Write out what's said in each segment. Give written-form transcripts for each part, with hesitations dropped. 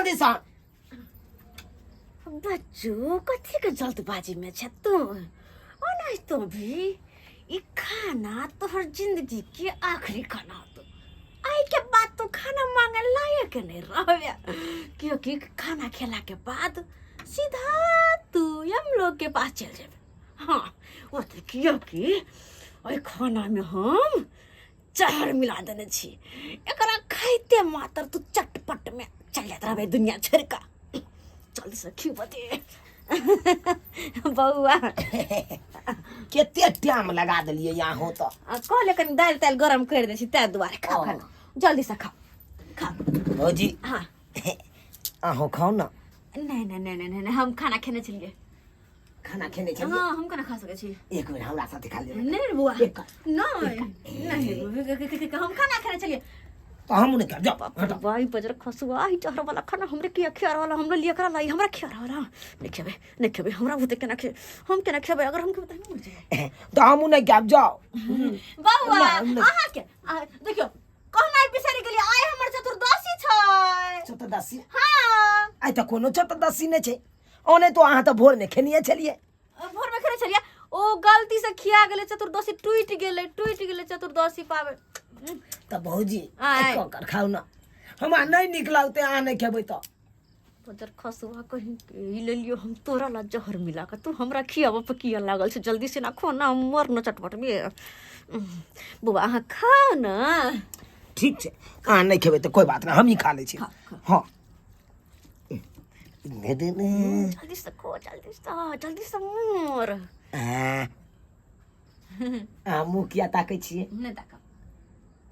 जल्दी से। बच्चू, कथी के जल्दबाजी में छै तू? ओनाहि तो भी ई खाना तोहर जिंदगी के आखिरी खाना होतो। आइ के बाद तू खाना मांगे लायक नहीं रहबे, क्योंकि खाना खेला के बाद सीधा तू हम लोग के पास चल जेबे। हाँ, वो तो क्योंकि ओहि खाना में हम जहर मिला देने छी। एकरा खाइते मात्र तू चटपट में चल जात रहबे दुनिया छोड़ के। जल्दी से खिबा दे बउआ। कते टाइम लगा देलियै यहाँ तऽ। आ कहले कनि दालि तालि गरम करि दै छी, ताहि दुआरे। खाओ खाना, जल्दी से खाओ खाओ। भौजी। हाँ। अहूँ खाउ ने। नहि नहि नहि नहि नहि, हम खाना खेने छलियै। खाना खेने छलियै? हाँ, हम केना खा सकै छी? एक बेर हमरा साथे खा लिअ। नहि नहि बौआ। एक कप। नहि नहि, हम खाना खेने छलियै। तऽ हमहूँ नहि खायब, जाउ हटाउ। बाई बजर खसुआ, ई जहर वाला खाना हमरे किया खिया रहल? हमरा लिए करा लाई, हमरा खिया रहल। नहि खेबै, नहि खेबै। हमरा बुते केना खे, हम केना खेबै? अगर हम खेबै तऽ हम मरि जेबै। तऽ हमहूँ नहि खायब, जाउ। बौआ। नहि, नहि। अहाँके देखियौ, कहनाइ बिसरि गेलियै, आइ हमर चतुर्दशी छै। चतुर्दशी? हाँ। आइ तऽ कोनो चतुर्दशी नहि छै। ओने तो अहाँ तऽ भोरमे खेनिये छलियै। भोर में खेने छलियै, ओ गलती से खिया गेलै। चतुर्दशी टूटि गेलै, टूटि गेलै चतुर्दशी पाबनि। तऽ भौजी, आँय। एक कर खाउ ने, हमरा नहि नीक लगतै अहाँ नहि खेबै तऽ। बजर खसुआ कहीं ई ले लियो, हम तोरा ला जहर मिला के तू हमरा खियाबऽ पर किया लागल छै? जल्दी से ना खो ना, हम मर न चटपट में। बौआ, अहाँ खाउ ना। ठीक छै, अहाँ नहि खेबै तऽ कोइ बात नहि, हमही खा लै छी। खा, खा। हँ, दे दे दे। जल्दी से खो, जल्दी से, जल्दी से मोर। आ, अहाँ मुँह किया ताकै छियै? नहि ताकब।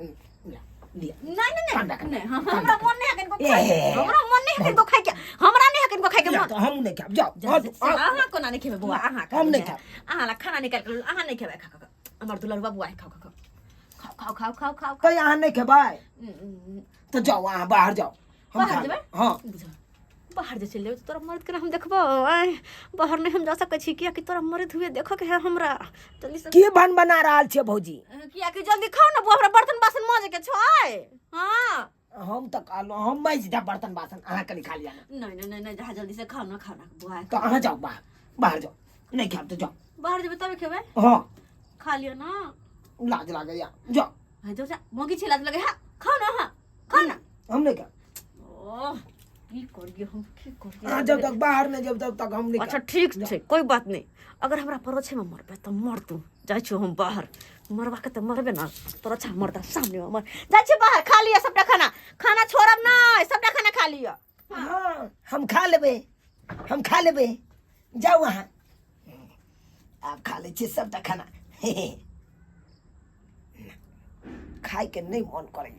लिअ, लिअ। नहीं नहीं। कांदा, नहीं नहीं, कांदा। हमरा मन नहीं है कनको खाए। ए। हमरा मन नहीं है कनको खाए के, हमरा नहीं है कनको खाए के लिअ, मन। तऽ हमहूँ नहि खायब, जाउ। हटू, हटू। अहाँ कोना नहीं खेबै बौआ? अहाँ हम नहि खायब। अहाँ ला खाना निकाल के अहाँ नहीं खेबै? खा खा खा, हमर दुलरुआ बौआ, खाओ खाओ खाओ खाओ खाओ खाओ खाओ। तऽ अहाँ नहि खेबै तऽ जाउ, अहाँ बाहर जाउ, हम बाहर खा जेबै? लेब। हँ। बुझ, बाहर जे चलि जेबै तऽ तोरा मर्द के हम देखबो? आँय, बाहर नहि हम जा सकै छी, कियाकि तोरा मर्द हुए देखऽ के है हमरा। जल्दी से। की भन बना रहल छियै भौजी? कियाकि जल्दी खाओ ना बुआ, हमरा बर्तन बासन माजे के छै। हाँ। हम तऽ कहलहुँ हम माजि देब बर्तन बासन, अहाँ कनि खा लिअ ने। नहीं नहीं नहीं नहीं, जहाँ जल्दी से खाओ ना, खाओ ना बुआ। तऽ अहाँ जाउ बाहर, बाहर जाउ, नहि खायब तऽ जाउ। बाहर जेबै तबे खेबै? हँ। खा लिअ ना। लाज लागैया, जाउ। हाँ, जो जा मौगी छी, लाज लगे? हाँ, खाओ ना, हाँ, खाओ ना। हम नहि खायब। ओह, की करिए हम, की करिए? अहाँ जब तक बाहर नहि जब तब तक हम नहि अच्छा खायब। ठीक छै, कोई बात नहीं। अगर हमरा परोछे में मरबे तऽ मर तू। जाइ छियो हम बाहर, मरबा के तऽ मरबे ना, तोर अच्छा मरदा सामने में मर। जाइ छियो बाहर, खा लिअ सबटा खाना, खाना छोड़ब नहीं, सबटा खाना खा लिअ। हाँ, हम खा लेबै, हम खा लेबै, जाउ अहाँ। आब खा लै छियै सबटा खाना। खायके नहि मन करैया।